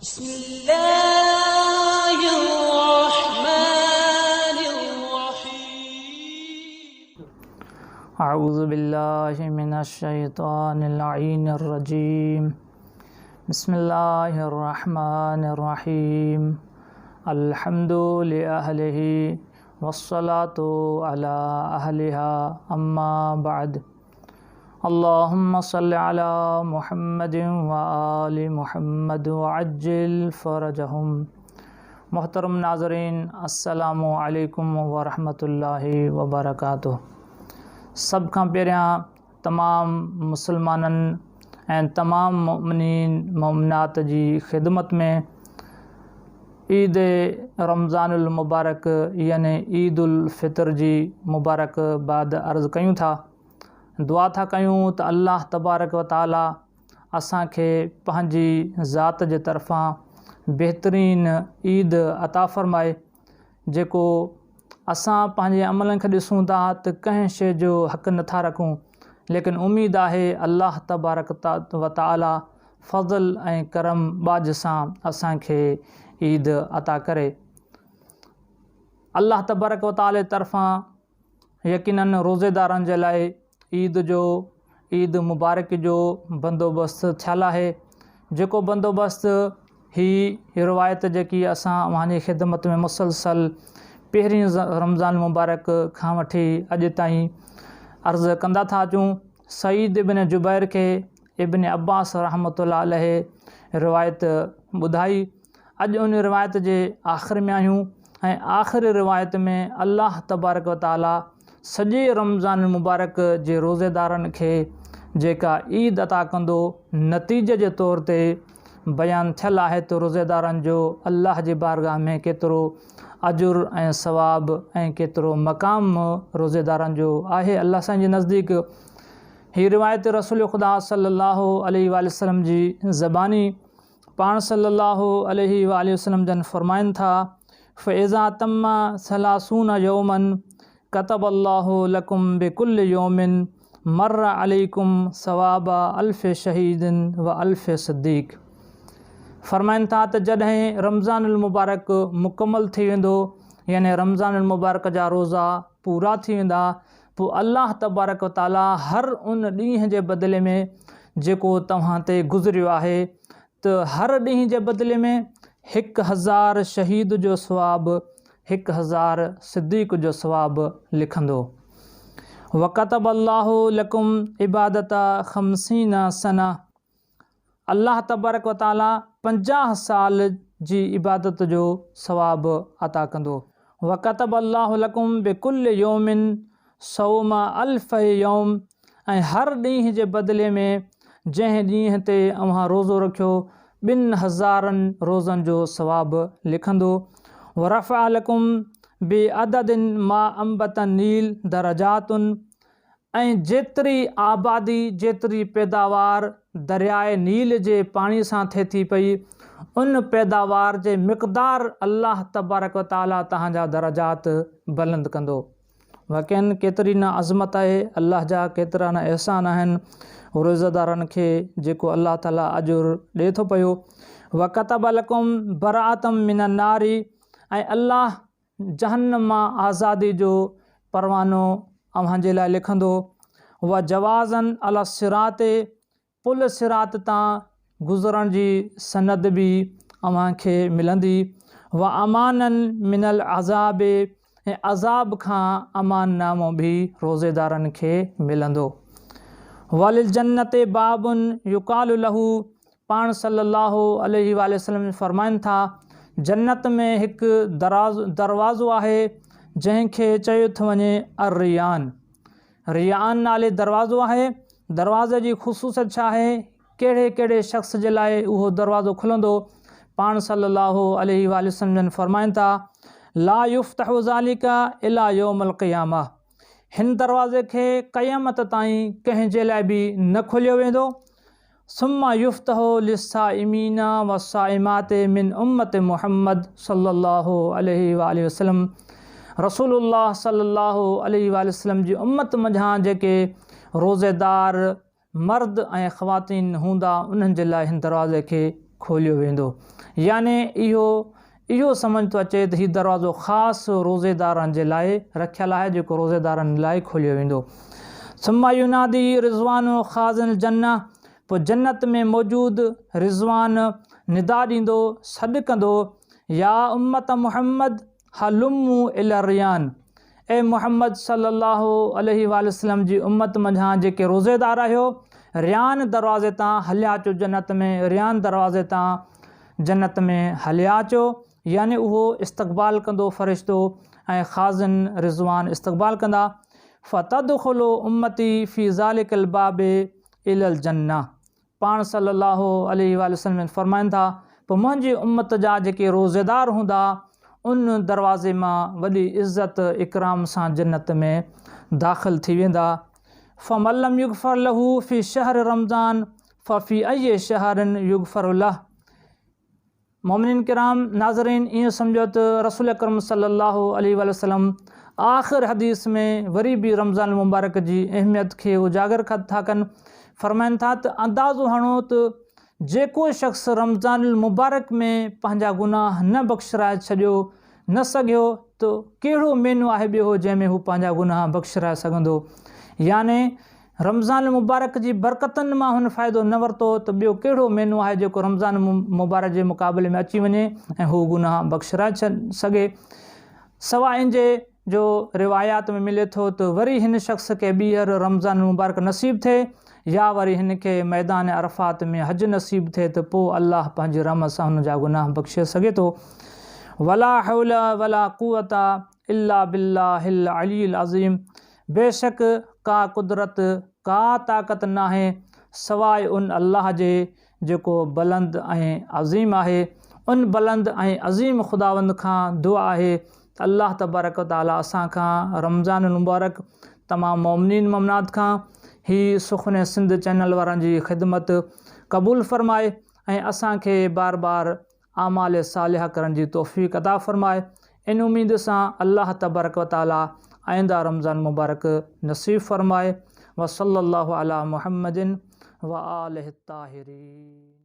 بسم الله الرحمن الرحيم. اعوذ بالله من الشيطان اللعين الرجيم بسم الله الرحمن الرحيم الحمد لأهله والصلاة على أهلها اما بعد اللهم صل على محمد وآل محمد وعجل فرجهم محترم ناظرين السلام عليڪم ورحمة الله وبرڪاته سڀ کان پهريان تمام مسلمانن ۽ تمام مؤمنين مؤمنات جي خدمت ۾ عيد رمضان المبارڪ يعني عيد الفطر جي مبارڪ باد عرض ڪيون ٿا. دعا ٿا ڪيون ته الله تبارڪ و تعالي اسان کي پنهنجي ذات جي طرفان بهترين عيد عطا فرمائي جيڪو اسان پنهنجي عملن کي ڏسون ٿا ته ڪنهن شيء جو حق نٿا رکون ليڪن اميد آهي الله تبارڪ و تعالي فضل ۽ ڪرم ٻاجهه سان اسان کي عيد عطا ڪري. الله تبارڪ و تعالي طرفان يقيناً روزيدارن جي لاء عيد جو عيد مبارڪ جو بندوبست ٿيل آهي جيڪو بندوبست هي روايت جيڪي اسان اوهان جي خدمت ۾ مسلسل پهرين رمضان مبارڪ کان وٺي اڄ تائين عرض ڪندا ٿا اچون سعيد ابن جبير کي ابن عباس رحمة الله عليه روايت ٻڌائي. اڄ ان روايت جي آخر ۾ آهيون ۽ آخري روايت ۾ الله تبارڪ و تعالي سڄي رمضان المبارڪ جي روزيدارن کي جيڪا عيد عطا ڪندو نتيجي جي طور تي بيان ٿيل آهي ته روزيدارن جو الله جي بارگاهه ۾ ڪيترو اجر ۽ ثواب ۽ ڪيترو مقام روزيدارن جو آهي الله سائين جي نزديڪ. هي روايت رسول خدا صلّي اللّٰه عليه واٰله وسلّم جي زباني پاڻ صلّي اللّٰه عليه واٰله وسلّم جن فرمائن ٿا، فاذا تم ثلاثون يوما ڪتب الله لڪم بڪل يوم مر عليڪم ثواب الف شهيد و الف صديق فرمائن ٿا ته جڏهن رمضان المبارڪ مڪمل ٿي ويندو يعني رمضان المبارڪ جا روزا پورا ٿي ويندا پوء الله تبارڪ و تعاليٰ هر ان ڏينهن جي بدلي ۾ جيڪو توهان تي گذريو آهي ته هر ڏينهن جي بدلي ۾ 1000 شهيد جو ثواب 1000 صديق جو ثواب لکندو. وڪتب الله لڪم عبادت خمسين سنة الله تبارڪ و تعاليٰ 50 سال جي عبادت جو ثواب عطا ڪندو. وڪتب الله لڪم بڪل يوم صوم الف يوم ۽ هر ڏينهن جي بدلي ۾ جنهن ڏينهن تي اوهان روزو رکيو ٻن هزارن روزن جو ثواب لکندو. ورفع لڪم بعدد ما انبت النيل درجات ۽ جيتري آبادي، جيتري پيداوار درياء نيل جي پاڻي سان ٿئي ٿي پئي، ان پيداوار جي مقدار الله تبارڪ و تعاليٰ توهان جا درجات بلند ڪندو. واقعا ڪيتري نه عظمت آهي، الله جا ڪيترا نه احسان آهن روزيدارن کي جيڪو الله تعاليٰ اجر ڏئي ٿو پيو. وڪتب لڪم براءة من النار ۽ الله جهنم مان آزادي جو پروانو اوهان جي لاء لکندو، و جوازا علي الصراط پل صراط تان گذرڻ جي سند به اوهان کي ملندي، و امانا من العذاب ۽ عذاب کان امان نامو به روزيدارن کي ملندو. وللجنة باب يقال له پاڻ صلّي اللّٰه عليه واٰله وسلّم فرمائن ٿا، جنت ۾ هڪ دروازو آهي جنهن کي چيو ٿو وڃي الريان. ريان نالي دروازو آهي، دروازي جي خصوصيت ڇا آهي، ڪهڙي ڪهڙي شخص جي لاء اهو دروازو کلندو، پاڻ صلّي اللّٰه عليه واٰله وسلّم جن فرمائن ٿا، لا يفتح ذلک الا يوم القيامة هن دروازي کي قيامت تائين ڪنهن جي لاء به نه کوليو ويندو، ثم يفتح للصائمين والصائمات من امة محمد صلي الله عليه واٰله وسلم رسول الله صلي الله عليه واٰله وسلم جي امت منجهان جيڪي روزيدار مرد ۽ خواتين هوندا انهن جي لاء هن دروازي کي کوليو ويندو. يعني اهو اهو سمجهه ٿو اچي ته هي دروازو خاص روزيدارن جي لاء رکيل آهي جيڪو روزيدارن لاء کوليو ويندو. ثم ينادي رضوان خازن الجنه پوء جنت ۾ موجود رضوان ندا ڏيندو، سڏ ڪندو، يا امت محمد هلموا الي الريان اي محمد صلي الله عليه واٰله وسلم جي امت منجهان جيڪي روزيدار آهيو ريان دروازي تان هليا اچو جنت ۾ ريان دروازي تان جنت ۾ هليا اچو يعني اهو استقبال ڪندو فرشتو ۽ خازن رضوان استقبال ڪندا فتدخل امتي في ذلڪ الباب الي الجنه پاڻ صلّي اللّٰه عليه واٰله وسلّم جن فرمائن ٿا، پوء منهنجي امّت جا جيڪي روزيدار هوندا، ان دروازي مان وڏي عزت اڪرام سان جنت ۾ داخل ٿي ويندا. فمن لم يغفر له في شهر رمضان ففي اي شهر يغفر له. مؤمنين ڪرام ناظرين ائين سمجهو ته رسول اڪرم صلي الله عليه واٰله وسلم آخر حديث ۾ وري به رمضان المبارڪ جي اهميت کي اجاگر ٿا ڪن فرمائن ٿا ته اندازو هڻو ته جيڪو شخص رمضان المبارڪ ۾ پنهنجا گناهه نه بخشرائي ڇڏيو نه سگهيو ته ڪهڙو مهينو آهي ٻيو جنهن ۾ هو پنهنجا گناهه بخشرائي سگهندو يعني رمضان المبارڪ جي برڪتن مان هن فائدو نه ورتو ته ٻيو ڪهڙو مهينو آهي جيڪو رمضان مبارڪ جي مقابلي ۾ اچي وڃي ۽ هو گناهه بخشرائي سگهي. سواء ان جي جو روايات ۾ ملي ٿو ته وري هن شخص کي ٻيهر رمضان المبارڪ نصيب ٿئي يا وري هن کي ميدان عرفات ۾ حج نصيب ٿئي ته پوء الله پنهنجي رحمت سان هن جا گناهه بخشي سگهي ٿو. ولا حول ولا قوت الا بالله العلي العظيم بيشڪ ڪا قدرت، ڪا طاقت ناهي سواء ان الله جي جيڪو بلند ۽ عظيم آهي. ان بلند ۽ عظيم خداوند کان دعا آهي ته الله تبارڪ و تعالي اسان کان رمضان المبارڪ تمام مؤمنين مؤمنات کان هي سخن سنڌ چينل وارن جي خدمت قبول فرمائي ۽ اسان کي بار بار اعمال صالحه ڪرڻ جي توفيق عطا فرمائي ان اميد سان الله تبارڪ و تعالي آئنده رمضان مبارڪ نصيب فرمائي وصلي الله علي محمد وآله الطاهرين.